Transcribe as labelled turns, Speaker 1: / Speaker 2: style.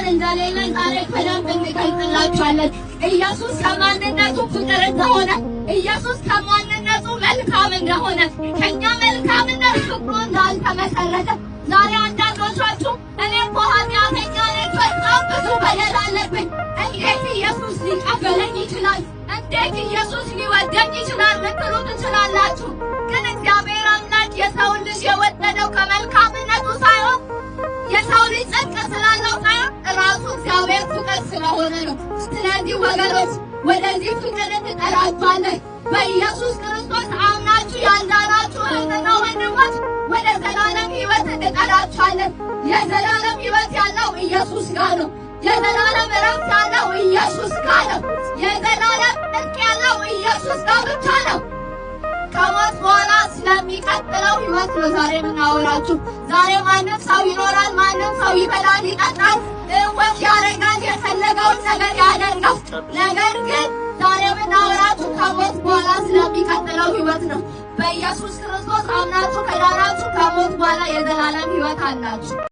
Speaker 1: እንደሌለ ዛሬ በደንብ እንገልጽላችኋለን። ኢየሱስ ከማንነቱ ፍቅር እንደሆነ፣ ኢየሱስ ከማንነቱ መልካም እንደሆነ፣ ከኛ መልካምነት ፍቅሩ እንዳልተመሰረተ። ዛሬ አንዳንዶቻችሁ እኔ እኮ ኃጢአተኛ ነኝ፣ በጣም ብዙ በደል አለብኝ፣ እንዴት ኢየሱስ ሊቀበለኝ ይችላል? እንዴት ኢየሱስ ሊወደኝ ይችላል? ልትሉ ትችላላችሁ። ግን እግዚአብሔር አምላክ የሰውን ልጅ የወደደው ከመልካምነቱ ሳይሆን፣ የሰው ልጅ ጽድቅ ስላለው ሳይሆን፣ ራሱ እግዚአብሔር ፍቅር ስለሆነ ነው። ስለዚህ ወገኖች፣ ወደዚህ ፍቅር እንጠራችኋለን። በኢየሱስ ክርስቶስ አምናችሁ ያልዳናችሁ እህትና ወንድሞች፣ ወደ ዘላለም ሕይወት እንጠራችኋለን። የዘላለም ሕይወት ያለው ኢየሱስ ጋር ነው። የዘላለም እረፍት ያለው ኢየሱስ ጋር ነው። የዘላለም ጽድቅ ያለው ኢየሱስ ጋር ብቻ ነው። ከሞት በኋላ ስለሚቀጥለው ሕይወት ነው ዛሬ የምናወራችሁ። ዛሬ ማንም ሰው ይኖራል፣ ማንም ሰው ይበላል፣ ይጠጣል፣ walk ያደርጋል፣ የፈለገውን ነገር ያደርጋል። ነገር ግን ዛሬ የምናወራችሁ ከሞት በኋላ ስለሚቀጥለው ሕይወት ነው። በኢየሱስ ክርስቶስ አምናችሁ ከዳናችሁ ከሞት በኋላ የዘላለም ሕይወት አላችሁ።